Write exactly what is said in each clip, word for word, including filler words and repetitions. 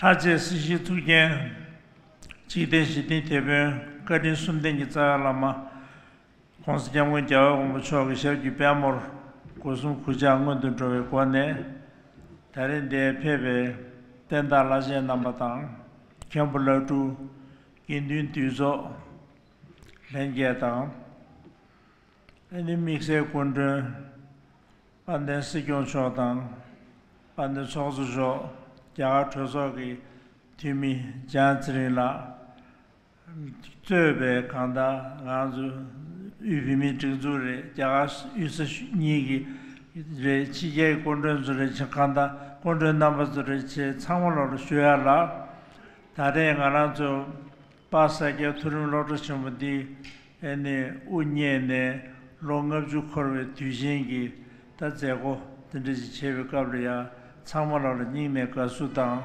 ལྷར་བཅས་སྲིད་ཞིའི་གཙུག་རྒྱན། འཇིག་རྟེན་ཞི་བདེའི་དེད་དཔོན་བཀའ་དྲིན་གསུམ་ལྡན་གྱི་རྩ་བའི་བླ་མ། ༸གོང་ས་༸སྐྱབས་མགོན་རྒྱལ་བ་དབང་པོ་མཆོག་གི་ཞབས་ཀྱི་པད་མོར་སྒོ་གསུམ་གུས་ཕྱག་སྔོན་དུ་འགྲོ་བའི་སྒོ་ནས། ད་རེས་འདིར་ཕེབས་པའི་བསྟན་བདག་བླ་ཆེན་རྣམ་པ་དང་། མཁན་པོ་བླ་སྤྲུལ། དགེ་འདུན་འདུས་ཚོགས་ལྷན་རྒྱས་དང་། ཨ་ནི་དམིགས་བསལ་སྐུ་མགྲོན། དཔལ་ལྡན་སྲིད་སྐྱོང་མཆོག་དང་། དཔལ་ལྡན་ཚོགས་གཙོ་མཆོག་རྒྱ་གར་གྲོས་ཚོགས་ཀྱི་འཐུས་མི་འཇམ་དབྱངས་ཚེ་རིང་ལགས་གཙོས་པའི་གང་ལྟར་ང་ཚོ་དབུས་བོད་མིའི་སྒྲིག་འཛུགས་རེད། རྒྱ་གར་དབུས་ས་གཉིས་ཀྱི་རེད། ཕྱི་རྒྱལ་གྱི་སྐུ་མགྲོན་ཚོ་རེད། གང་ལྟར་སྐུ་མགྲོན་རྣམ་པ་ཚོ་རེད། ཚང་མ་ལོག་ལ་ཞུ་ཡ་ལ། ད་རེས་ང་རང་ཚོ་དཔལ་ས་སྐྱའི་མཐོ་རིམ་སློབ་གྲྭ་ཆེན་པོ་འདི་ཨ་ནི་དབུ་བརྙེས་ནས་ལོ་ལྔ་བཅུ་འཁོར་བའི་དུས་ཆེན་གྱི་ད་མཛད་སྒོ་དེ་འདྲ་ཞིག་བྱེད་པའི་སྐབས་ལ་ཡང་ཚང་མ་ལ་ལ་སྙིང་ནས་དགའ་བསུ་དང་།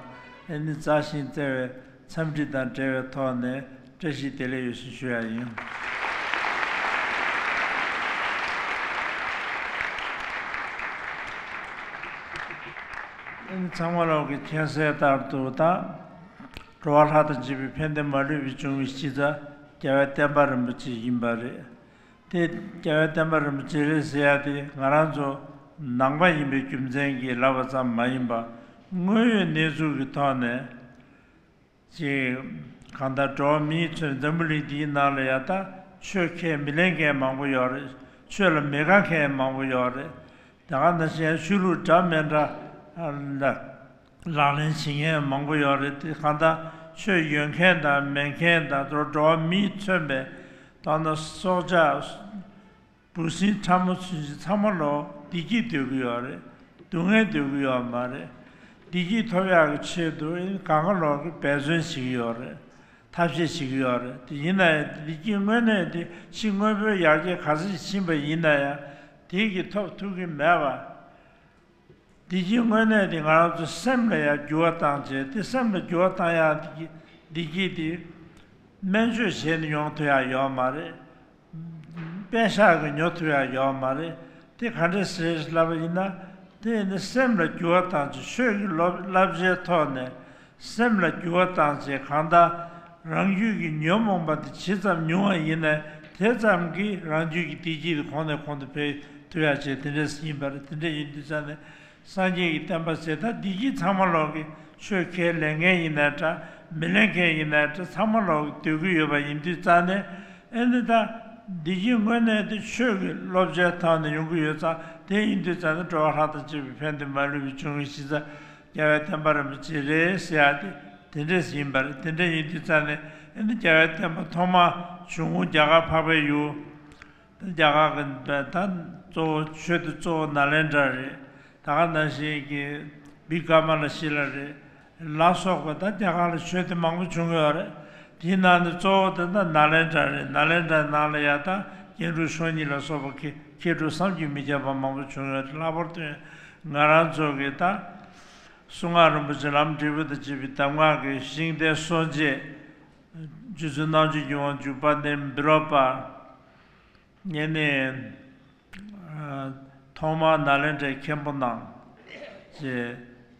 ཨ་ནི་མཛའ་ཞིང་བརྩེ་བའི་འཚམས་འདྲི་དང་འབྲེལ་བའི་ཐོག་ནས་བཀྲ་ཤིས་བདེ་ལེགས་ཡོད་ཞེས་ཞུ་ཡ་ཡིན། ཨ་ནི་ཚང་མ་ལོག་གི་མཁྱེན་གསལ་ལྟར་དུ་ད། འགྲོ་བ་ལྷ་དང་བཅས་པའི་ཕན་བདེ་མ་ལུས་པའི་འབྱུང་བའི་གཞི་རྩ་རྒྱལ་བའི་བསྟན་པ་རིན་པོ་ཆེ་ཡིན་པ་རེད། དེ་རྒྱལ་བའི་བསྟན་པ་རིན་པོ་ཆེ་རེད་ཟེར་ཡ་དེ་ང་རང་ཚོ་ནང་པ་ཡིན་པའི་རྒྱུ་མཚན་གྱིས་ལབ་པ་ཙམ་མ་ཡིན་པ། དངོས་ཡོད་གནས་ཚུལ་གྱི་ཐོག་ནས་ཅིག་གང་ལྟར་འགྲོ་བ་མིའི་ཚོད་འཛམ་བུ་གླིང་འདིའི་ནང་ལ་ཡ་ད་ཆོས་ཁས་མི་ལེན་མཁན་མང་པོ་ཡོད་རེད། ཆོས་ལ་མི་དགའ་མཁན་མང་པོ་ཡོད་རེད། དེ་ག་ནང་བཞིན་ཆོས་ལུགས་འདྲ་མི་འདྲ་ལ། ལག་ལེན་བྱེད་མཁན་མང་པོ་ཡོད་རེད། དེ་གང་ལྟར་ཆོས་ཡོད་མཁན་དང་མེད་མཁན་དང་འགྲོ་འགྲོ་བ་མིས་མཚོན་པའི་དོན་དུ་སྲོག་ཆགས་འབུ་སྲིན་ཕྲ་མོ་ཚུན་ཆད་ཚང་མ་ལོ་བདེ་སྐྱིད་འདོད་ཀྱི་ཡོད་རེད། སྡུག་བསྔལ་འདོད་ཀྱི་ཡོད་མ་རེད། བདེ་སྐྱིད་ཐོབ་ཡག་གི་ཆེད་དུ་གང་ག་ལོག་གི་འབད་བརྩོན་བྱེད་ཀྱི་ཡོད་རེད། ཐབས་ཤེས་བྱེད་ཀྱི་ཡོད་རེད། དེ་ཡིན་ན་ཡང་བདེ་སྐྱིད་དངོས་གནས་དེ་ཕྱི་དངོས་པོའི་ཡར་རྒྱས་ག་ཚོད་ཕྱིན་པ་ཡིན་ན་ཡང་དེ་གི་ཐོབ་ཐུབ་ཀྱི་མེད་པ། བདེ་སྐྱིད་དངོས་གནས་དེ་ང་རང་ཚོ་སེམས་ལ་ཡང་འགྱུར་བ་བཏང་བྱས། དེ་སེམས་ལ་འགྱུར་བ་བཏང་ཡག་དེ་བདེ་སྐྱིད་དེ་སྨན་བཅོས་བྱས་ནས་ཡོང་ཐུབ་ཡག་ཡོད་མ་རེད། པད་ཤག་གིས་ཉོ་ཐུབ་ཡག་ཡོད་མ་རེད། དེ་ག་འདྲས་ཟེར་ལབ་པ་ཡིན་ན། དེ་ནི་སེམས་ལ་འགྱུར་བ་བཏང་བྱས་ཆོས་ཀྱི་སློབ་བསླབ་བྱའི་ཐོག་ནས། སེམས་ལ་འགྱུར་བ་བཏང་བྱས་གང་ལྟར་རང་རྒྱུད་ཀྱི་ཉོན་མོངས་པ་དེ་ཇི་ཙམ་ཉུང་བ་ཡིན་ནའི་དེ་ཙམ་གྱིས་རང་རྒྱུད་ཀྱི་བདེ་སྐྱིད་དེ་གོང་ནས་གོང་དུ་འཕེལ་ཐུབ་ཡག་བྱས། དེ་འདྲས་ཡིན་པ་རེད། དེ་འདྲས་ཡིན་དུས་ཙང་ནས་སངས་རྒྱས་ཀྱི་བསྟན་པ་ཟེར་ད་བདེ་སྐྱིད་ཚང་མ་ལོག་གི་ཆོས་ཁས་ལེན་མཁན་ཡིན་ནའི་འདྲ། མི་ལེན་མཁན་ཡིན་ནའི་འདྲ། ཚང་མ་ལོག་གི་འདོད་ཀྱི་ཡོད་པ་ཡིན་དུས་ཙང་ནས། ཨེ་ནི་ད་བདེ་སྐྱིད་དངོས་གནས་དེ་ཆོས་ཀྱི་བསླབ་བྱའི་ཐོག་ནས་ཡོང་གི་ཡོད་ཙང་། དེ་ཡིན་དུས་ཙང་ནས་འགྲོ་བ་ལྷ་དང་བཅས་པའི་ཕན་བདེ་མ་ལུས་པའི་འབྱུང་བའི་གཞི་རྩ་རྒྱལ་བའི་བསྟན་པ་རིན་པོ་ཆེ་རེད་ཟེར་ཡག་དེ་དེ་འདྲས་ཡིན་པ་རེད། དེ་འདྲས་ཡིན་དུས་ཙང་ནས་ཨེ་ནི་རྒྱལ་བའི་བསྟན་པ་ཐོག་མར་བྱུང་ཁུངས་རྒྱ་གར་འཕགས་པའི་ཡུལ། ད་རྒྱ་གར་གྱི་ད་གཙོ་བོ་ཆོས་དེ་གཙོ་བོ་ནཱ་ལེནྡྲ་རེད། ད་ག་ནང་བཞིན་གྱི་བི་ཀ་མ་ལ་ཤི་ལ་རེད། ལ་སོགས་པ་ད་རྒྱ་གར་ལ་ཆོས་སྡེ་མང་པོ་བྱུང་ཡོད་རེད། དེའི་ནང་ནས་གཙོ་བོ་དེ་ད་ནཱ་ལེནྡྲ་རེད། ནཱ་ལེནྡྲའི་ནང་ལ་ཡ་ད་རྒྱན་དྲུག་ཤོ་གཉིས་ལ་སོགས་པ་མཁས་མཁས་གྲུབ་བསམ་གྱིས་མི་ཁྱབ་པ་མང་པོ་བྱུང་ཡོད་རེད། ལྷག་པར་དུ་ང་རང་ཚོ་གི་ད་གསུང་ངག་རིན་པོ་ཆེ་ལམ་འབྲས་བུ་དང་བཅས་པའི་གདམས་ངག་གི་ཤིང་རྟའི་སྲོལ་འབྱེད། རྗེ་བཙུན་རྣལ་འབྱོར་གྱི་དབང་ཕྱུག་དཔལ་ལྡན་བི་རོ་པ། ངས་ནི། ཨ། ཐོག་མར་ནཱ་ལེནྡྲའི་མཁན་པོ་གནང་། ཅེས་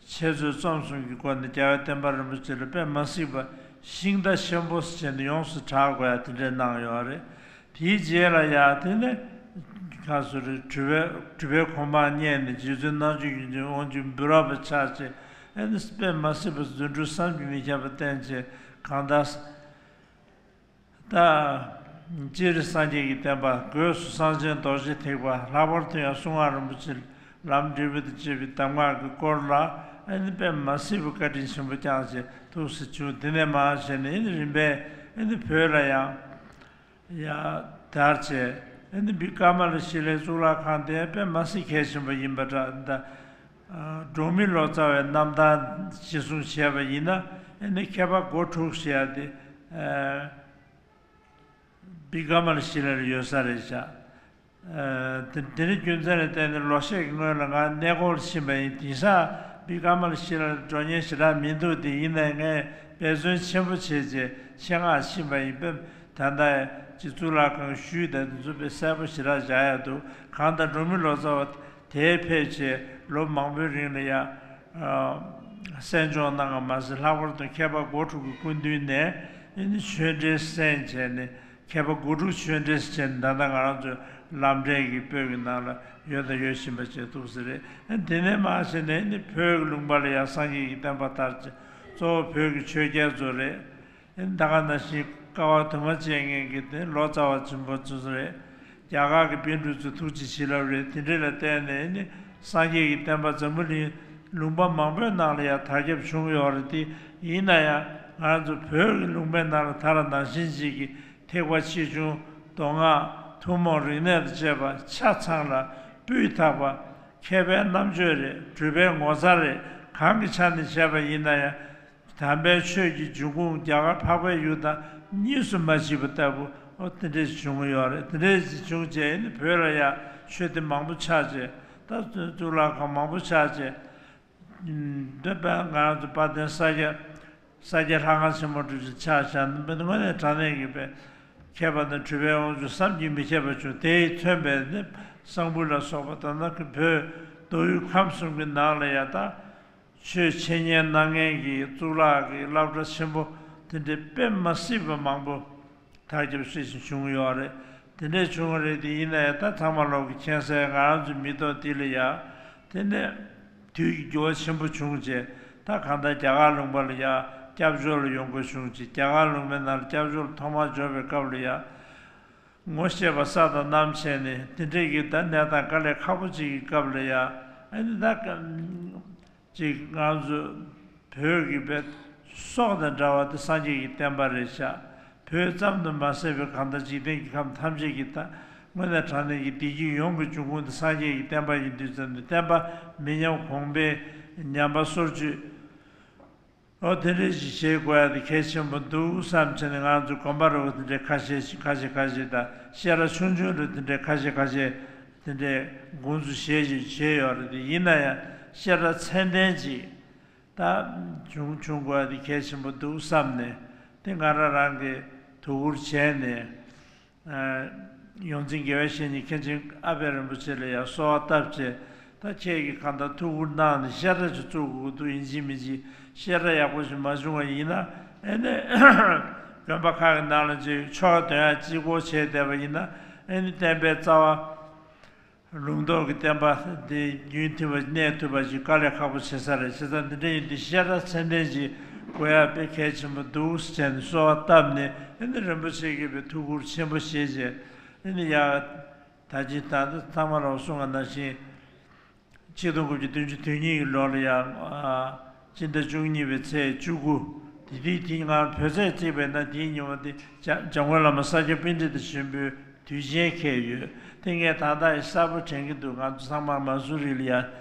འཆད་རྩོད་རྩོམ་གསུམ་གྱི་སྒོ་ནས་རྒྱལ་བའི་བསྟན་པ་རིན་པོ་ཆེ་ལ་དཔེ་མ་སྲིད་པ་ཤིང་རྟ་ཆེན་པོ་ཟེར་ནས་ཡོངས་སུ་གྲགས་དགོས་ཡ་དེ་འདྲས་གནང་ཡོད་རེད། དེའི་རྗེས་ལ་ཡ་དེ་ནས་ཁ་སོ་རེ་གྲུབ་པའི་གྲུབ་པའི་གོ་འཕང་བརྙེས་ནས་རྗེ་བཙུན་རྣལ་འབྱོར་གྱི་དབང་ཕྱུག་བི་རོ་པ་ཆགས་ཅེས། ཨེ་ནི་དཔེ་མ་སྲིད་པ་རྫུ་འཕྲུལ་བསམ་གྱིས་མི་ཁྱབ་པ་བསྟན་ཅེས་གང་ལྟར། ད། སྤྱིར་སངས་རྒྱས་ཀྱི་བསྟན་པ་སྒོས་སུ་གསང་ཆེན་རྡོ་རྗེ་ཐེག་པ། ལྷག་པར་དུ་ཡང་གསུང་ངག་རིན་པོ་ཆེ་ལམ་འབྲས་བུ་དང་བཅས་པའི་གདམས་ངག་གི་སྐོར་ལ་ཨ་ནི་དཔེ་མ་སྲིད་པའི་བཀའ་དྲིན་ཆེན་པོ་བསྐྱངས་བྱས་ཐུགས་སུ་ཆུད། དེ་ནས་མར་བྱས་ནས་ཨ་ནི་རིམ་པས་ཨ་ནི་བོད་ལ་ཡང་ཡང་དར་བྱས། ཨ་ནི་བི་ཀ་མ་ལ་ཤི་ལའི་གཙུག་ལག་ཁང་དེ་དཔེ་མ་སྲིད་གལ་ཆེན་པོ་ཡིན་པ་འདྲ། ད་འབྲོག་མི་ལོ་ཙཱ་བའི་རྣམ་ཐར་གཞིར་བཟུང་བྱས་པ་ཡིན་ན་ཨ་ནི་མཁས་པ་སྒོ་དྲུག་ཞེས་ཡ་དེ། བི་ཀ་མ་ལ་ཤི་ལ་ལ་ཡོད་ས་རེད་ཤག་ཨ། དེ་དེ་རིང་རྒྱུ་མཚན་ལ་བརྟེན་ནས་ལོ་ཤས་ཀྱི་སྔོན་ལ་ང་གནས་སྐོར་ཕྱིན་པ་ཡིན། དེང་སང་བི་ཀ་མ་ལ་ཤི་ལ་ལ་འགྲོ་མཁན་ཞེ་དྲག་མི་འདུག་དེ་ཡིན་ནའི་ངས་འབད་བརྩོན་ཆེན་པོ་བྱས་རྗེས་ཆེད་མངགས་ཕྱིན་པ་ཡིན། དཔེ་ད་ལྟ་ཅིག་གཙུག་ལག་ཁང་ཞུས་དང་དེ་ཚོ་དཔེ་གསལ་པོ་ཞེ་དྲག་བཞག་ཡ་འདུག་གང་ལྟར་འབྲོག་མི་ལོ་ཙཱ་བ་དེར་ཕེབས་བྱས་ལོ་མང་པོའི་རིང་ལ་ཡ། ཨ། གསན་སྦྱོང་གནང་བ་མ་ཟད། ལྷག་པར་དུ་མཁས་པ་སྒོ་དྲུག་གི་སྐུ་མདུན་ནས་ཨེ་ནི་ཆོས་འབྲེལ་གསན་བྱས་ནས། མཁས་པ་སྒོ་དྲུག་ཆོས་འབྲེལ་བྱས་ནས། ད་ལྟ་ང་རང་ཚོའི་ལམ་འབྲས་ཀྱི་པོད་ཀྱི་ནང་ལ་ཡོད་དང་ཡོད་བཞིན་པ་བཅས་འདུག་ཟེར་རེད། ཨེ་དེ་ནས་མར་བྱས་ནས་ཨེ་ནི་བོད་ཀྱི་ལུང་པ་ལ་ཡང་སངས་རྒྱས་ཀྱི་བསྟན་པ་དར་ཅིག། གཙོ་བོ་བོད་ཀྱི་ཆོས་རྒྱལ་ཚོ་རེད། ཨེ་ནི་ད་ག་ནང་བཞིན་ཀ་བ་དུ་མ་བཅས་མཁན་གྱི་དེ་ལོ་ཙཱ་བ་ཆེན་པོ་ཚོ་རེད། རྒྱ་གར་གྱི་པཎ་གྲུབ་ཚོའི་ཐུགས་རྗེ་བྱིན་རླབས་རེད། དེ་འདྲ་ལ་བརྟེན་ནས་ནི་སངས་རྒྱས་ཀྱི་བསྟན་པ་འཛམ་བུ་གླིང་ལུང་པ་མང་པོའི་ནང་ལ་ཡང་དར་ཁྱབ་བྱུང་ཡོད་རེད་དེ། ཡིན་ན་ཡང་ང་ཚོ་བོད་ཀྱི་ལུང་པའི་ནང་ལ་ད་ར་ནང་བཞིན་ཅིག་གི་ཐེག་པ་ཆེ་ཆུང་མདོ་སྔགས་ཐུན་མོང་རིག་གནས་དང་བཅས་པ་ཆ་ཚང་ལ་སྤུས་དག་པ། མཁས་པའི་རྣམ་དཔྱོད་རེད། གྲུབ་པའི་ངོ་མཚར་རེད། གང་གི་ཆ་ནས་བྱས་པ་ཡིན་ན་ཡང་། དམ་པའི་ཆོས་ཀྱི་འབྱུང་ཁུངས་རྒྱ་གར་འཕགས་པའི་ཡུལ་དང་གཉིས་སུ་མ་མཆིས་པ་ལྟ་བུ། འོ་དེ་འདྲས་བྱུང་གི་ཡོད་རེད། དེ་འདྲས་བྱུང་རྗེས་ནི་བོད་ལ་ཡང་ཆོས་སྡེ་མང་པོ་ཆགས་རྗེས། ད་གཙུག་ལག་ཁང་མང་པོ་ཆགས་རྗེས། འདོད་པ་ང་རང་ཚོ་དཔལ་ལྡན་ས་སྐྱ་ས་སྐྱ་ལྷ་ཁང་ཆེན་མོ་འདྲ་ཞིག་ཆགས་བཞག་ན། དངོས་གནས་དྲང་གནས་ཀྱི་པའི་མཁས་པ་དང་གྲུབ་པའི་དབང་ཕྱུག་བསམ་གྱིས་མི་ཁྱབ་པ་བྱུང་། དེས་མཚོན་པའི་ནི་གསང་ཕུ་ལ་སོགས་པ། ད་ལྟ་གི་བོད་མདོ་དབུས་ཁམས་གསུམ་གྱི་ནང་ལ་ཡང་ད། ཆོས་འཆད་ཉན་གནང་མཁན་གྱི་གཙུག་ལག་གི་སློབ་གྲྭ་ཆེན་པོ་དེ་འདྲའི་དཔེ་མ་སྲིད་པ་མང་པོ་དར་ཁྱབ་སྲིད་ཞིང་བྱུང་ཡོད་རེད། དེ་འདྲའི་བྱུང་བ་རེད་དེ། ཡིན་ན་ཡང་ད་ཚང་མ་ལོག་གི་མཁྱེན་གསལ། ང་རང་ཚོའི་མི་ཐོག་འདི་ལ་ཡང་དེ་ནས་དུས་ཀྱི་འགྱུར་བ་ཆེན་པོ་བྱུང་རྗེས། ད་གང་ལྟར་རྒྱ་གར་ལུང་པ་ལ་ཡང་སྐྱབས་བཅོལ་ལ་ཡོང་དགོས་བྱུང་རྗེས། རྒྱ་གར་ལུང་པའི་ནང་ལ་སྐྱབས་བཅོལ་ཐོག་མར་འབྱོར་བའི་སྐབས་ལ་ཡང་། ངོ་ཤེས་པ་བསགས་དང་རྣམ་བྱས་ནས་དེ་འདྲའི་གི་ད་གནས་སྟངས་དཀའ་ལས་ཁག་པོ་ཅིག་གི་སྐབས་ལ་ཡང་། ཨ་ནི་ད་ཀ་ཅིག་ང་ཚོ་བོད་ཀྱི་བའི་སྲོག་དང་འདྲ་བ་དེ་སངས་རྒྱས་ཀྱི་བསྟན་པ་རེད་ཤག། བོད་ཙམ་དུ་མ་ཟད་པའི་གང་ལྟར་འཇིག་རྟེན་གྱི་ཁམས་ཐམས་ཅད་ཀྱི་ད་དངོས་གནས་དྲང་གནས་ཀྱི་བདེ་སྐྱིད་ཡོངས་ཀྱི་འབྱུང་ཁུངས་དེ་སངས་རྒྱས་ཀྱི་བསྟན་པ་ཡིན་དུས་ཙམ་དུ། བསྟན་པ་མི་ཉམས་གོང་འཕེལ། ཉམས་པ་སོར་ཆུད། འོ་དེ་འདྲ་ཞིག་བྱེད་དགོས་ཡ་དེ་གལ་ཆེན་པོ་འདུག་བསམ་བྱས་ནས། ང་ཚོ་དགོན་པ་རུ་དེ་འདྲའི་ཁ་ཤས་ཤིག་ཁ་ཤས་ཁ་ཤས་དང་། བཤད་གྲྭ་ཆུང་ཆུང་རུ་དེ་འདྲའི་ཁ་ཤས་ཁ་ཤས་དེ་འདྲའི་དགོངས་ཚུལ་བཞེས་བཞིན་བྱས་ཡོད་རེད་དེ། ཡིན་ན་ཡང་བཤད་གྲྭ་ཚད་ལྡན་ཅིག་ད་བྱུང་བྱུང་དགོས་ཡ་དེ་གལ་ཆེན་པོ་འདུག་བསམ་ནས། དེ་ང་རང་རང་གི་དོ་ཁུར་བྱས་ནས། ཡོངས་འཛིན་དགེ་བའི་བཤེས་གཉེན་མཁན་ཆེན་ཨ་པད་རིན་པོ་ཆེ་ལ་ཡང་གསོལ་བ་བཏབ་བྱས། ད་ཁྱེད་ཀྱིས་གང་ལྟར་ཐུགས་ཁུར་གནང་ནས་བཤད་གྲྭ་ཅིག་བཙུགས་དགོས་ཀྱི་འདུག། ཡིན་གཅིག་མིན་གཅིག་བཤད་གྲྭ་ཡག་པོ་ཞིག་མ་བྱུང་བ་ཡིན་ན། ཨེ་ནས་དགོན་པ་ཁག་གི་ནང་ལ་ཅིག་ཆོ་ག་འདོན་ཡག་གཅིག་པོ་བྱས་བསྡད་པ་ཡིན་ན། ཨེ་ནས་བསྟན་པའི་རྩ་བ་ལུང་རྟོགས་ཀྱི་བསྟན་པ་དེ་རྒྱུན་མཐུད་པ་གནས་ཐུབ་པ་ཞིག་དཀའ་ལས་ཁག་པོ་བྱེད་ས་རེད། བྱས་ཙང་འདི་འདྲ་ཡིན་དུས་བཤད་གྲྭ་ཚད་ལྡན་ཅིག་དགོས་ཡ་དཔེ་གལ་ཆེན་པོ་འདུག་ཟེར་ནས་གསོལ་བ་བཏབ་ནས། ཨེ་ནས་རིན་པོ་ཆེ་གིས་དཔེ་ཐུགས་ཁུར་ཆེན་པོ་བཞེས་བྱས། ཨེ་ནས་ཡ། ད་ཅི་ད་ལྟ་ཚང་མ་ལ་གསུང་བ་ནང་བཞིན། ཆིག་སྟོང་དགུ་བརྒྱ་བདུན་ཅུ་དོན་གཉིས་ཀྱི་ལོ་ལ་ཡང་། ཨ། སྤྱི་ཟླ་བཅུ་གཉིས་པའི་ཚེས་བཅུ་དགུ། དེ་དུས་དེ་ང་བོད་ཚེས་བརྩིས་པས་ན། དེའི་ཉིན་མོ་དེ་འཇམ་འཇམ་མགོན་བླ་མ་ས་སྐྱ་པཎྜི་ཏ་ཆེན་པོའི་དུས་ཆེན་འཁེལ་ཡོད། དེ་ངས་ད་ལྟ་ཡི་གསར་པ་དྲན་གྱི་འདུག། ང་ཚོ་ཚང་མ་མ་སུ་རི་ལ་ཡ་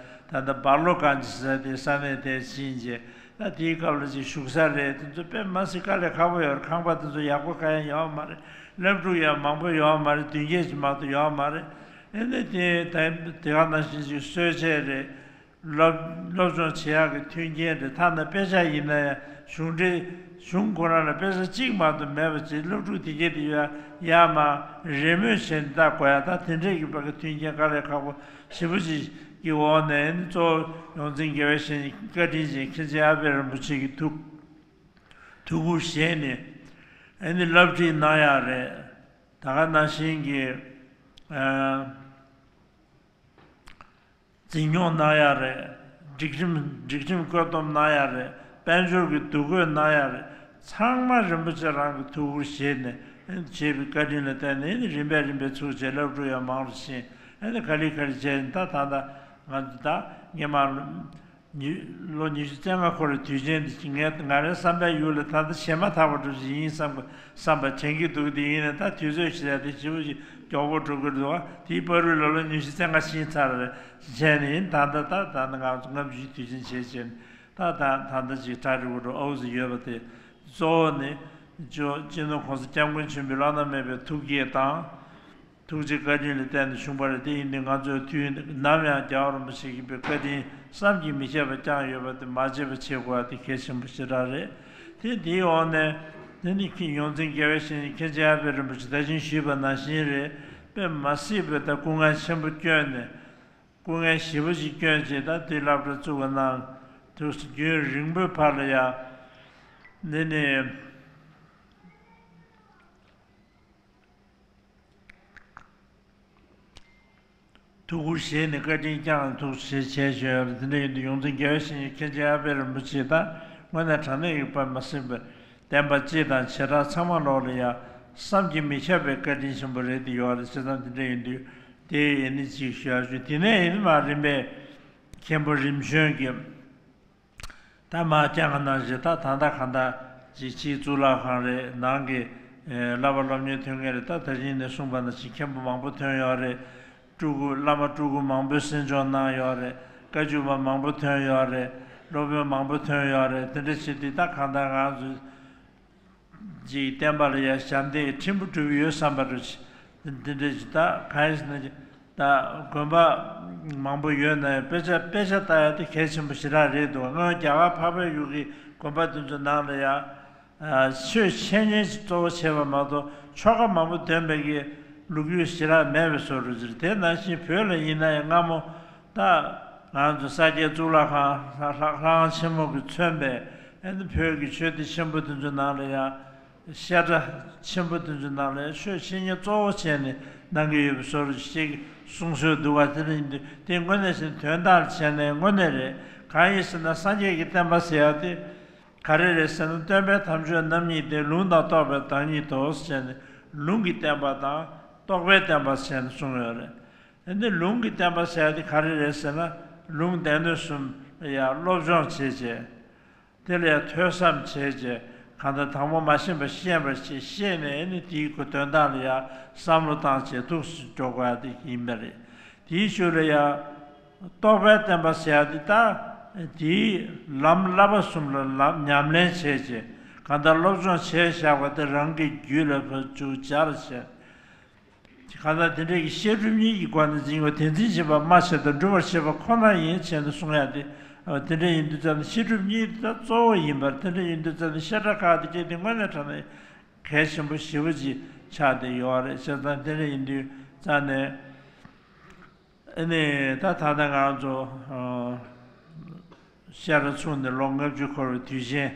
ད་ལྟ་སྦ་ལོ་གན་ཇི་ཟེར་དེ་ས་གནས་དེར་ཕྱིན་རྗེས། ད་དེའི་སྐབས་ལ་ཅིག་བཞུགས་ས་རེད། དེ་ཚོ་དཔེ་མ་སྲིད་དཀའ་ལས་ཁག་པོ་ཡོད་རེད། ཁང་པ་དེ་ཚོ་ཡག་པོ་གང་ཡང་ཡོད་མ་རེད། སློབ་ཕྲུག་ཡང་མང་པོ་ཡོད་མ་རེད། མདུན་སྐྱེལ་ཅིག་མ་གཏོགས་ཡོད་མ་རེད། ཨེ་ནས་དེ་ད་དེ་ག་ནང་བཞིན་ཅིག་གསོལ་ཆས་རེད། སློབ་སློབ་སྦྱོང་བྱེད་ཡག་གི་མཐུན་རྐྱེན་རེད། ཐ་ན་དཔེ་ཆ་ཡིན་ན་ཡང་གཞུང་འབྲེལ་གཞུང་ཁོ་རང་ལ་དཔེ་ཆ་གཅིག་མ་གཏོགས་མེད་པ་ཅིག། སློབ་ཕྲུག་དེ་གས་དེ་ཡ་ཡར་མར་རེས་མོས་བྱས་ནས་ལྟ་དགོས་ཡ། ད་དེ་འདྲས་ཀྱི་བར་གྱི་མཐུན་རྐྱེན་དཀའ་ལས་ཁག་པོ་ཞེ་པོ་ཅིག་གི་འོག་ནས། ཨེ་ནས་གཙོ་བོ་ཡོངས་འཛིན་དགེ་བའི་བཤེས་གཉེན་བཀའ་དྲིན་ཅན་མཁན་ཆེན་ཨ་པད་རིན་པོ་ཆེ་གི་ཐུགས་ཐུགས་ཁུར་བཞེས་ནས། ཨེ་ནས་བསླབ་ཁྲིད་གནང་ཡག་རེད། ད་ག་ནང་བཞིན་གྱི། ཨ། འཛིན་སྐྱོང་གནང་ཡག་རེད། སྒྲིག་ཁྲིམས་སྒྲིག་ཁྲིམས་བཀོད་འདོམས་གནང་ཡག་རེད། དཔལ་འབྱོར་གྱི་འདུ་འགོད་གནང་ཡག་རེད། ཚང་མ་རིན་པོ་ཆེ་རང་གི་ཐུགས་ཁུར་བཞེས་ནས། ཨེ་ནས་བྱས་པའི་བཀའ་དྲིན་ལ་བརྟེན་ནས། ཨེ་ནས་རིམ་པས་རིམ་པས་ཚུགས་བྱས། སློབ་ཕྲུག་ཡང་མང་རུ་ཕྱིན། ཨེ་ནས་ག་ལེ་ག་ལེ་བྱས་ནས། ད་ད་ད་ང་ཚོ་ད་སྔས་མ་ཉི་ལོ་ཉི་ཤུ་རྩ་ལྔ་འཁོར་བའི་དུས་ཆེན་འདི་ངས་ང་རའི་བསམ་པའི་ཡུལ་ལ་ད་ལྟ་བྱས་མ་ཐག་པ་འདྲ་ཞིག་ཡིན་བསམ་བསམ་པ་དྲན་གྱི་འདུག། དེ་ཡིན་ནའི་ད་དུས་ཚོད་ཞིག་ལ་དེ་ཞེ་པོ་ཞིག་མགྱོགས་པོ་འགྲོ་གི་འདུག། དེའི་བར་དུ་ལ་ལོ་ཉི་ཤུ་རྩ་ལྔ་ཕྱིན་ཚར་རེད། བྱས་ནས་ཡིན། ད་ལྟ་ད་ད་ལྟ་ང་ཚོ་ལྔ་བཅུའི་དུས་ཆེན་བྱས་བྱས་ནས། ད་ད་ད་ལྟ་ཅིག་གྲ་སྒྲིག་པོ་འགྲོ་ཨའུ་ཙི་ཡོད་པ་དེ། གཙོ་བོ་ནི་ཇོ་སྤྱི་ནོར་༸གོང་ས་༸སྐྱབས་མགོན་ཆེན་པོའི་བླ་ན་མེད་པའི་ཐུགས་བསྐྱེད་དང་། ཐུགས་རྗེ་བཀའ་དྲིན་ལ་བརྟེན་ནས་བྱུང་བ་རེད། དེ་ཡིན་དུས་ང་ཚོས་དུས་ནམ་ཡང་རྒྱལ་བ་རིན་པོ་ཆེ་གི་བཀའ་དྲིན་བསམ་གྱིས་མི་ཁྱབ་པ་བསྐྱངས་ཡོད་པ་དེ་མ་བརྗེད་པ་བྱེད་དགོས་པ་དེ་གལ་ཆེན་པོ་ཞེ་དྲག་རེད། དེ་དེའི་འོག་ནས་དེ་ནི་ཁྱེད་ཡོངས་འཛིན་དགེ་བའི་བཤེས་གཉེན་མཁན་ཆེན་ཨ་པད་རིན་པོ་ཆེ་ད་གིན་ཞུས་པ་ནང་བཞིན་རེད། དཔེ་མ་སྲིད་པའི་ད་སྐུ་ངལ་ཆེན་པོ་བསྐྱོན་ནས། སྐུ་ངལ་ཞེ་པོ་ཞིག་བསྐྱོན་བྱས། ད་དེ་སློབ་གྲྭ་བཙུགས་པ་གནང་། དུས་རྒྱུན་རིང་པོའི་བར་ལ་ཡང་འདི་ནི། ཐུགས་ཁུར་བཞེས་ནས་བཀའ་དྲིན་བསྐྱངས་ཐུགས་བཞེས་བྱས་བྱས་ཡོད་རེད། དེ་འདྲ་ཡིན་དུས་ཡོངས་འཛིན་རྒྱལ་བའི་བཤེས་གཉེན་མཁན་ཆེན་ཨ་པད་རིན་པོ་ཆེ་དང་དངོས་གནས་དྲང་གནས་ཡིག་པ་མ་ཟིན་པའི་བསྟན་པ་སྤྱི་དང་བྱེ་བྲག་ཚང་མ་ལོག་ལ་ཡང་བསམ་གྱིས་མི་ཁྱབ་པའི་བཀའ་དྲིན་ཆེན་པོ་རེད་དེ་ཡོད་རེད། བྱས་ཙང་དེ་འདྲ་ཡིན་དུས་དེ་ཡིན་ནི་ཅིག་ཞུ་ཡག་ཞུ། དེ་ནས་ཡིན་མ་རིམ་པས་མཁན་པོ་རིམ་བྱོན་གྱི། ད་མ་སྐྱེ་ང་ནང་བཞིན་ད་ད་ལྟ་གང་ལྟར་ཅིག་ཕྱིའི་གཙུག་ལག་ཁང་རེད། ནང་གི་ཨེ་བསླབ་པ་སློབ་གཉེར་ཐོན་མཁན་རེད། ད་ད་གིན་ནས་གསུངས་པ་ནང་བཞིན་མཁན་པོ་མང་པོ་ཐོན་ཡོད་རེད། སྤྲུལ་སྐུ་བླ་མ་སྤྲུལ་སྐུ་མང་པོས་གསན་སྦྱོང་གནང་ཡོད་རེད། བཀའ་བརྒྱུད་པ་མང་པོ་ཐོན་ཡོད་རེད། སློབ་དཔོན་མང་པོ་ཐོན་ཡོད་རེད། དེ་འདྲ་བྱེད་དུས་ད་གང་ལྟར་ང་ཚོ་ཅིག་བསྟན་པ་ལ་ཡང་ཞབས་འདེགས་ཕྲན་བུ་གྲུབ་ཡོད་བསམ་པ་རུ་ཆེ། འདི་འདྲ་ཞིག་ད་གང་ཡིན་ཟེར་ན་ད་དགོན་པ་མང་པོ་ཡོད་ན་ཡང་དཔེ་ཆ་དཔེ་ཆ་ལྟ་ཡ་དེ་གལ་ཆེན་པོ་ཞེ་དྲག་རེད་འདུག་སྔོན་རྒྱ་གར་འཕགས་པའི་ཡུལ་གྱི་དགོན་པ་དེ་ཚོ་ནང་ལ་ཡང་ཆོས་འཆད་ཉན་གཙོ་བོ་བྱས་པ་མ་གཏོགས་ཆོ་ག་མང་པོ་འདོན་པའི་གི་ལོ་རྒྱུས་ཞེ་དྲག་མེད་པའི་བཟོ་འདྲ་ཅིག་རེད། དེ་ནང་བཞིན་བོད་ལ་ཡིན་ན་ཡང་སྔ་མོ་ད་ང་ཚོ་ས་སྐྱའི་གཙུག་ལག་ཁང་ལྷ་ལྷ་ཁང་ཆེན་མོ་གིས་མཚོན་པའི་ཨ་ནི་བོད་ཀྱི་ཆོས་སྡེ་ཆེན་པོ་དེ་ཚོ་ནང་ལ་ཡང་བཤད་གྲྭ་ཆེན་པོ་དེ་ཚོ་ནང་ལ་ཡང་ཆོས་འཆད་ཉན་གཙོ་བོ་བྱས་ནས་གནང་གི་ཡོད་པའི་བཟོ་འདྲ་ཅིག་གསུང་སྲོལ་འདུག་ག་དེ་འདྲ་ཡིན་དུས་དེ་དངོས་གནས་བྱས་ན་དོན་དག་ལ་བྱས་ནས་དངོས་གནས་རེད། གང་ཡིན་ཟེར་ན་སངས་རྒྱས་ཀྱི་བསྟན་པ་ཟེར་ཡ་དེ་ག་རེ་རེད་ཟེར་ན། སྟོན་པའི་དམ་ཆོས་རྣམ་གཉིས་ཏེ། ལུང་དང་རྟོགས་པའི་བདག་ཉིད་དོ་ཟེར་ནས་ལུང་གི་བསྟན་པ་དང་རྟོགས་པའི་བསྟན་པ་ཟེར་ནས་གསུངས་ཡོད་རེད། ཨ་ནི་ལུང་གི་བསྟན་པ་ཟེར་ཡ་དེ་ག་རེ་རེད་ཟེར་ན། ལུང་སྡེ་སྣོད་གསུམ་ལ་ཡང་སློབ་སྦྱོང་བྱས་བྱས། དེ་ལ་ཡང་ཐོས་བསམ་བྱས་བྱས། གང་ལྟར་དང་པོ་མ་ཤེས་པ་ཤེས་པར་བྱས། ཤེས་ནས་ཨ་ནི་དེའི་གོ་དོན་དག་ལ་ཡང་བསམ་བློ་བཏང་བྱས་ཐུགས་སུ་འཇོག་དགོས་ཡ་དེ་ཡིན་པ་རེད། དེའི་ཤུལ་ལ་ཡང་རྟོགས་པའི་བསྟན་པ་ཟེར་ཡ་དེ་ད་དེའི་ལམ་བསླབ་པ་གསུམ་ལ་ལམ་ཉམས་ལེན་བྱས་བྱས། གང་ལྟར་སློབ་སྦྱོང་བྱས་བཞག་པ་དེ་རང་གི་རྒྱུད་ལ་ཕར་ཚུར་སྦྱར་བྱས། གང་ལྟར་དེ་འདྲའི་གི་བཤད་སྒྲུབ་གཉིས་ཀྱི་སྒོ་ནས་འཛིན་པ་དེ་འཛིན་བྱེད་པ་སྨྲ་བྱེད་དང་སྒྲུབ་པར་བྱེད་པ་ཁོ་ན་ཡིན་བྱས་ནས་གསུང་ཡ་དེ། དེ་འདྲ་ཡིན་དུས་ཙམ་ནས་བཤད་སྒྲུབ་གཉིས་དེ་གཙོ་བོ་ཡིན་པར། དེ་འདྲ་ཡིན་དུས་ཙམ་ནས་བཤད་གྲྭ་ཁག་དེ་སྐད་དེ་དངོས་གནས་དྲང་ནས་གལ་ཆེན་པོ་ཞེ་པོ་ཅིག་ཆགས་བསྡད་ཡོད་རེད། བྱས་ཙང་དེ་འདྲ་ཡིན་དུས་ཙམ་ནས། ཨ་ནི་ད་ད་ལྟ་ང་ཚོ་ཨ་ཤ་ར་ཚུགས་ནས་ལོ་ལྔ་བཅུ་འཁོར་བའི་དུས་ཆེན་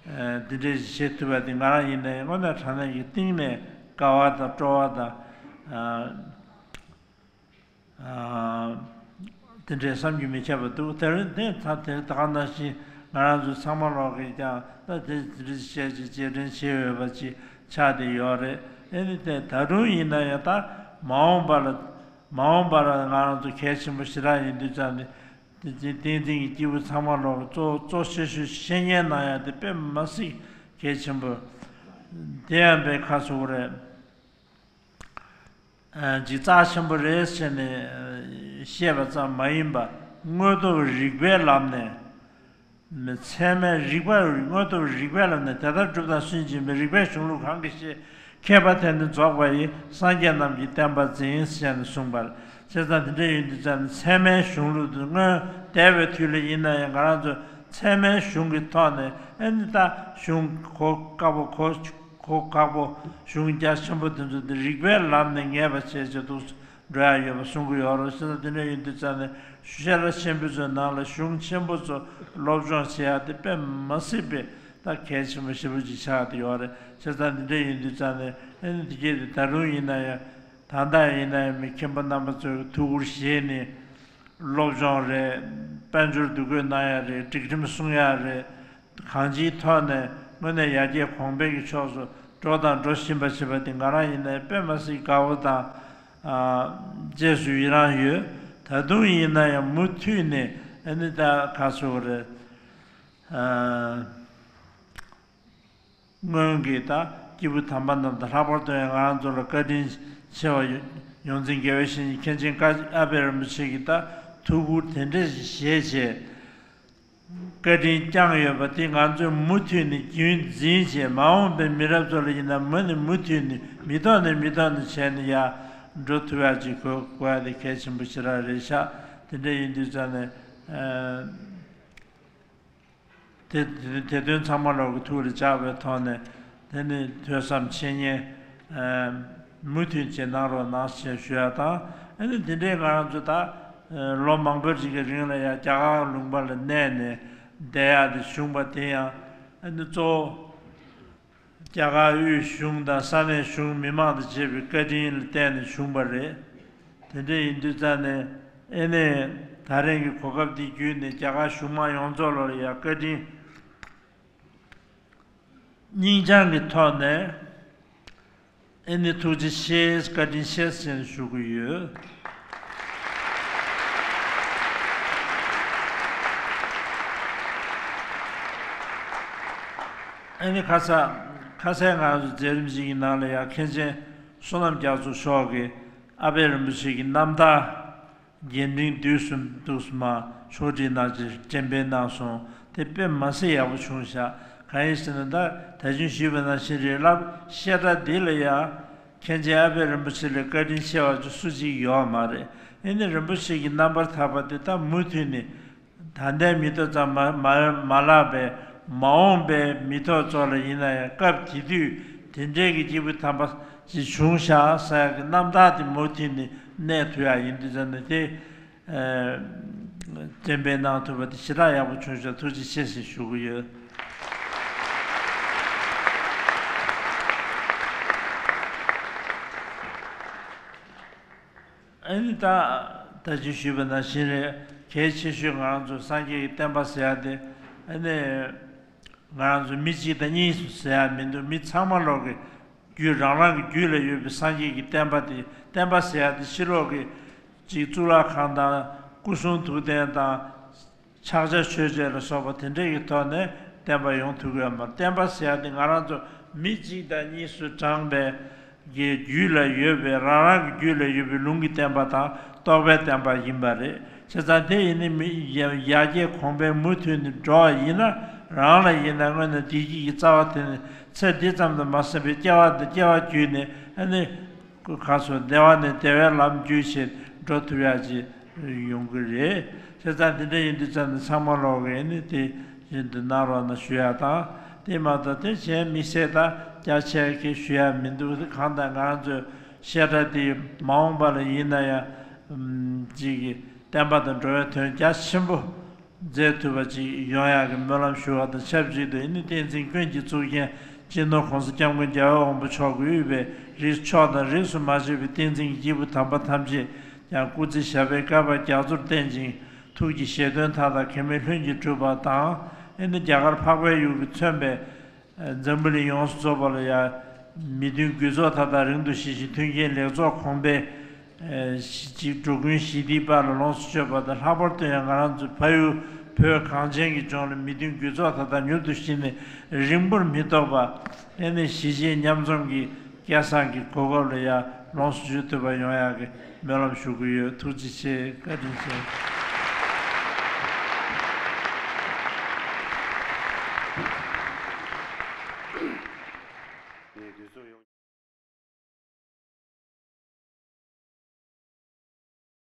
ཨ་འདི་འདྲའི་བྱེད་ཐུབ་པ་དེ་ང་རང་ཡིན་ནའི་དངོས་གནས་དྲང་གནས་ཀྱི་གཏིང་ནས་དགའ་བ་དང་སྤྲོ་བ་དང་ཨ་དེ་འདྲའི་བསམ་གྱིས་མི་ཁྱབ་པ་འདུག་དེ་རིང་དེ་ད་དེ་ད་ག་ནང་བཞིན་ང་རང་ཚོ་ཚང་མ་ལོག་གིས་ཀྱང་ད་དེ་འདྲ་བྱས་ཀྱི་རྗེས་དྲན་བྱེད་འོས་པ་ཅིག་ཆགས་བསྡད་ཡོད་རེད། ཨ་ནི་དེ་ད་དུང་ཡིན་ན་ཡང་ད་མ་འོངས་པ་ལ། མ་འོངས་པར་ང་རང་ཚོ་གལ་ཆེན་པོ་ཞེ་དྲག་ཡིན་དུས་ཙང་ནས། དེ་བརྟན་བརྟན་གྱི་སྐྱེས་བུ་ཚང་མ་ལོག་གཙོ་གཙོ་ཆེ་ཤོས་བཤེས་གཉེན་གནང་ཡ་དེ་དཔེ་མ་སྲིད་གལ་ཆེན་པོ། དེ་ཡང་དཔེ་ཁ་ཚུགས་རེད། ཨ་ཅིག་རྩ་ཆེན་པོ་རེད་ཟེར་ནས་བཤད་པ་ཙམ་མ་ཡིན་པ། དངོས་སྟོབས་རིགས་པའི་ལམ་ནས། ཚད་མའི་རིགས་པ། དངོས་སྟོབས་རིགས་པའི་ལམ་ནས་དེ་ལྟར་གྲུབ་དང་སུན་འབྱིན་པའི་རིགས་པའི་གཞུང་ལུགས་གང་གིས་ཤེས། མཁས་པ་དེ་ནི་རྫོགས་པ་ཡི། སངས་རྒྱས་རྣམས་ཀྱི་བསྟན་པ་འཛིན་ཞེས་ནས་གསུངས་པ་རེད། བྱས་ཙང་དེ་འདྲ་ཡིན་དུས་ཙང་ནས་ཚད་མའི་གཞུང་ལུགས་དེ་སྔོན་འདས་པའི་དུས་ལ་ཡིན་ན་ཡང་ང་རང་ཚོ་ཚད་མའི་གཞུང་གི་ཐོག་ནས་ཨ་ནི་ད་གཞུང་གོ་དཀའ་པོ་གོ་གོ་ཁག་པོ་གཞུང་རྒྱ་ཆེན་པོ་དེ་ཚོ་དེ་རིགས་པའི་ལམ་ནས་ངེས་པ་བྱས་བྱས་འདུག་འགྲོ་ཡ་ཡོད་པ་གསུང་གི་ཡོད་རེད། བྱས་ཙང་དེ་འདྲ་ཡིན་དུས་ཙང་ནས་ཤེས་རབ་ཆེན་པོའི་ཚོའི་ནང་ལ་གཞུང་ཆེན་པོ་ཚོ་སློབ་སྦྱོང་བྱེད་ཡ་དེ་དཔེ་མ་སྲིད་པའི་ད་གལ་ཆེན་པོ་ཞེ་པོ་ཅིག་ཆགས་བསྡད་ཡོད་རེད། བྱས་ཙང་དེ་འདྲ་ཡིན་དུས་ཙང་ནས་ཨ་ནི་དེ་གས་དེ་ད་རུང་ཡིན་ན་ཡང་ད་ལྟ་ཡིན་ན་ཡང་མི་མཁན་པོ་རྣམ་པ་ཚོས་ཐུགས་ཁུར་བཞེས་ནས་སློབ་སྦྱོང་རེད། དཔལ་འབྱོར་འདུ་འགོད་གནང་ཡ་རེད། སྒྲིག་ཁྲིམས་སྲུང་ཡ་རེད། གང་ཅིའི་ཐོག་ནས་དངོས་གནས་ཡར་རྒྱས་གོང་འཕེལ་གྱི་ཕྱོགས་སུ་འགྲོ་དང་འགྲོ་བཞིན་པ་ཞེས་པ་དེ་ང་རང་ཡིན་ནའི་དཔེ་མ་སྲིད་དགའ་བོ་དང་། ཨ་རྗེས་སུ་ཡི་རང་ཡོད། ད་དུང་ཡིན་ན་ཡང་མུ་མཐུད་ནས་ཨ་ནི་ད་ག་ཚོད་རེད། ཨ་སྔོན་གྱི་ད་སྐྱེས་བུ་དམ་པ་རྣམས་དང་། ལྷག་པར་དུ་ཡང་ང་རང་ཚོ་ལ་བཀའ་དྲིན་ཆེ་བ་ཡོངས་འཛིན་རྒྱལ་བའི་བཤེས་གཉེན་མཁན་ཆེན་ཀ་ཨ་པད་རིན་པོ་ཆེ་གིས་ད་ཐུགས་ཁུར་དེ་འདྲས་ཞིག་བཞེས་བྱས། བཀའ་དྲིན་བསྐྱངས་ཡོད་པ་དེ་ང་ཚོས་མུ་མཐུད་ནས་རྒྱུན་འཛིན་བྱས། མ་འོངས་པའི་མི་རབས་ཚོ་ལ་ཡིན་ན་མུ་ནས་མུ་མཐུད་ནས་མི་ཐོག་ནས་མི་ཐོག་ནས་བྱས་ནས་ཡར་འགྲོ་ཐུབ་ཡག་ཅིག་དགོས་དགོས་ཡ་དེ་གལ་ཆེན་པོ་ཞེ་དྲག་རེད་ཤག་དེ་འདྲ་ཡིན་དུས་ཙང་ནས་ཨ་དེ་དེ་དེ་དོན་ཚང་མ་ལོག་གི་ཐུགས་ལ་འཇགས་པའི་ཐོག་ནས། དེ་ནི་ཐོས་བསམ་འཆད་ཉན་ཨ་མུ་མཐུད་བྱེད་གནང་རོགས་གནང་ཞེས་ཞུ་ཡ་དང་། ཨ་ནི་དེ་འདྲའི་ང་རང་ཚོ་ད་ཨ་ལོ་མང་པོ་ཞིག་གི་རིང་ལ་ཡང་རྒྱ་གར་ལུང་པ་ལ་གནས་ནས་ བསྡད་ཡག་དེ་བྱུང་པ་དེ་ཡང་ཨ་ནི་གཙོ་བོ་རྒྱ་གར་དབུས་གཞུང་དང་ས་གནས་གཞུང་མི་མང་དང་བཅས་པའི་བཀའ་དྲིན་ལ་བརྟེན་ནས་བྱུང་བ་རེད། དེ་འདྲ་ཡིན་དུས་ཙང་ནས་ཨ་ནི་ད་རིང་གི་གོ་སྐབས་འདི་བརྒྱུད་ནས་རྒྱ་གར་གཞུང་མང་ཡོངས་རྫོགས་ལ་ཡང་བཀའ་དྲིན། སྙིང་བཅངས་ཀྱི་ཐོག་ནས་ཨ་ནི་ཐུགས་རྗེ་ཆེ་བཀའ་དྲིན་ཆེ་ཟེར་ཞུ་གི་ཡོད། ཨ་ནི་ཁ་ས་ཁ་སང་ང་ཚོ་མཛད་རིམ་ཞིག་གི་ནང་ལ་ཡང་མཁན་ཆེན་བསོད་ནམས་རྒྱ་མཚོ་མཆོག་གིས་ཨ་པད་རིན་པོ་ཆེ་གི་རྣམ་ཐར། རྒྱས་འབྲིང་བསྡུས་གསུམ་འདུག་སེ་མར་ཕྱོགས་སྒྲིག་གནང་བྱས་འགྲེམས་སྤེལ་གནང་སོང་། དེ་དཔེ་མ་སྲིད་ཡག་པོ་བྱུང་ཤག་གང་ཡིན་ཟེར་ན་ད་ད་གིན་ཞུས་པ་ནང་བཞིན་རེད། བསླབ་བཤད་གྲྭ་འདི་ལ་ཡང་མཁན་ཆེན་ཨ་པད་རིན་པོ་ཆེ་ལས་བཀའ་དྲིན་ཆེ་བ་ཅིག་སུ་གཅིག་ཡོད་མ་རེད། ཨ་ནི་རིན་པོ་ཆེ་གི་རྣམ་པར་ཐར་པ་དེ་ད་མུ་མཐུད་ནས་ད་ལྟའི་མི་ཐོག་ཙམ་མ་མ་མ་ལྷག་པའི་མ་འོངས་པའི་མི་ཐོག་ཚོ་ལ་ཡིན་ན་ཡང་སྐབས་དེ་དུས་དེ་འདྲའི་གི་སྐྱེས་བུ་དམ་པ་ཅིག་བྱུང་ཤག་ཟེར་ཡག་གི་རྣམ་ཐར་དེ་མུ་མཐུད་ནས་གནས་ཐུབ་ཡག་ཡིན་དུས་ཙང་ནས་དེ། ཨ། འགྲེམས་སྤེལ་གནང་ཐུབ་པ་དེ་ཞེ་དྲག་ཡག་པོ་བྱུང་ཤག་ཐུགས་རྗེ་ཆེ་ཞེས་ཞུ་གི་ཡོད། ཨ་ནི་ད་ད་ཅི་ཞུས་པ་ནང་བཞིན་རེད། གལ་ཆེ་ཤོས་ང་རང་ཚོ་སངས་རྒྱས་ཀྱི་བསྟན་པ་ཟེར་ཡག་དེ་ཨ་ནི། ང་རང་ཚོ་མི་གཅིག་དང་གཉིས་སུ་ཟེར་ཡག་མི་འདུག་མི་ཚང་མ་ལོག་གི་རྒྱུད་རང་རང་གི་རྒྱུད་ལ་ཡོད་པའི་སངས་རྒྱས་ཀྱི་བསྟན་པ་དེ། བསྟན་པ་ཟེར་ཡག་དེ་ཕྱི་ལོགས་ཀྱི་ཅིག་གཙུག་ལག་ཁང་དང་སྐུ་གསུང་ཐུགས་རྟེན་དང་ཕྱག་རྒྱ་མཆོད་བརྗོད་ལ་སོགས་པ་དེ་འདྲ་གི་ཐོག་ནས་བསྟན་པ་ཡོང་ཐུབ་ཀྱི་ཡོད་མ་རེད། བསྟན་པ་ཟེར་ཡག་དེ་ང་རང་ཚོ་མི་གཅིག་དང་གཉིས་སུ་བགྲངས་པའི་གི་རྒྱུད་ལ་ཡོད་པའི་རང་རང་གི་རྒྱུད་ལ་ཡོད་པའི་ལུང་གི་བསྟན་པ་དང་རྟོགས་པའི་བསྟན་པ་ཡིན་པ་རེད། བྱས་ཙང་དེ་ཡིན་ནི་མི་ཡ་ཡར་རྒྱས་གོང་འཕེལ་མུ་མཐུད་ནས་འགྲོ་བ་ཡིན་ན་རང་ལ་ཡིན་ན་སྔོན་ནས་བདེ་སྐྱིད་ཀྱི་རྩ་བ་དེ་ནི་ཚེ་འདི་ཙམ་དུ་མ་ཟད་པའི་སྐྱེ་བ་འདི་སྐྱེ་བ་བརྒྱུད་ནས་ཨ་ནི་ག་སོ་བདེ་བ་ནས་བདེ་བའི་ལམ་བརྒྱུད་བྱས་འགྲོ་ཐུབ་ཡག་ཅིག་ཡོང་གི་རེད། བྱས་ཙང་འདི་འདྲ་ཡིན་དུས་ཙམ་ནས་ཚང་མ་ལོག་གི་ཨ་ནི་དེ་བཞིན་དུ་གནང་རོགས་གནང་ཞུ་ཡག་དང་། དེ་མ་གཏོགས་དེ་གཞན་དམིགས་བསལ་ད་རྒྱ་ཆེ་གི་ཞུ་ཡག་མི་འདུག་གང་ལྟར་ང་རང་ཚོའི་བཤད་གྲྭ་དེ་མ་འོངས་པ་ལ་ཡིན་ན་ཡང་ཅིག་གི་བསྟན་པ་དང་འགྲོ་བའི་དོན་རྒྱ་ཆེན་པོ་མཛད་ཐུབ་པ་ཅིག་ཡོང་ཡག་གི་སྨོན་ལམ་ཞུ་བ་དང་ཆབས་ཅིག་ཏུ་ཨ་ནི་བསྟན་འཛིན་ཀུན་གྱི་གཙུག་རྒྱན་སྤྱི་ནོར་༸གོང་ས་༸སྐྱབས་མགོན་རྒྱལ་བའི་དབང་པོ་མཆོག་གིས་དབུས་པའི་རིགས་ཕྱོགས་དང་རིས་སུ་མ་ཆད་པའི་བསྟན་འཛིན་གྱི་སྐྱེས་བུ་དམ་པ་ཐམས་ཅད་ཀྱང་སྐུ་ཚེ་ཞབས་པད་བསྐལ་པ་རྒྱ་མཚོར་བརྟན་ཅིང་། ཐུགས་ཀྱི་བཞེད་དོན་མཐའ་དག་གེགས་མེད་ལྷུན་གྱིས་གྲུབ་པ་དང་། ཨེ་ནི་རྒྱ་གར་འཕགས་པའི་ཡུལ་གྱིས་མཚོན་པའི་འཛམ་བུ་གླིང་ཡོངས་སུ་རྫོགས་པ་ལ་ཡང་མི་མཐུན་རྒུད་ཚོགས་མཐའ་དག་རིང་དུ་ཞི་ཞིང་མཐུན་རྐྱེན་ལེགས་ཚོགས་གོང་འཕེལ་ཅིག་འགྲོ་ཀུན་ཞི་བདེའི་དཔལ་ལ་ལོངས་སུ་སྤྱོད་པ་དང་། ལྷག་པར་དུ་ཡང་ང་རང་ཚོའི་ཕ་ཡུལ་བོད་གངས་ཅན་གྱི་ལྗོངས་ལ་མི་མཐུན་རྒུད་ཚོགས་མཐའ་དག་མྱུར་དུ་ཞི་ནས་རིང་པོར་མི་ཐོགས་པ། ཨེ་ནི་གཞིས་བྱེས་མཉམ་འཛོམས་ཀྱི་སྐལ་བཟང་གི་གོ་སྐབས་ལ་ཡང་ལོངས་སུ་སྤྱོད་ཐུབ་པ་ཡོང་ཡག་གི་སྨོན་ལམ་ཞུ་གི་ཡོད། ཐུགས་རྗེ་ཆེ། བཀའ་དྲིན་ཆེ།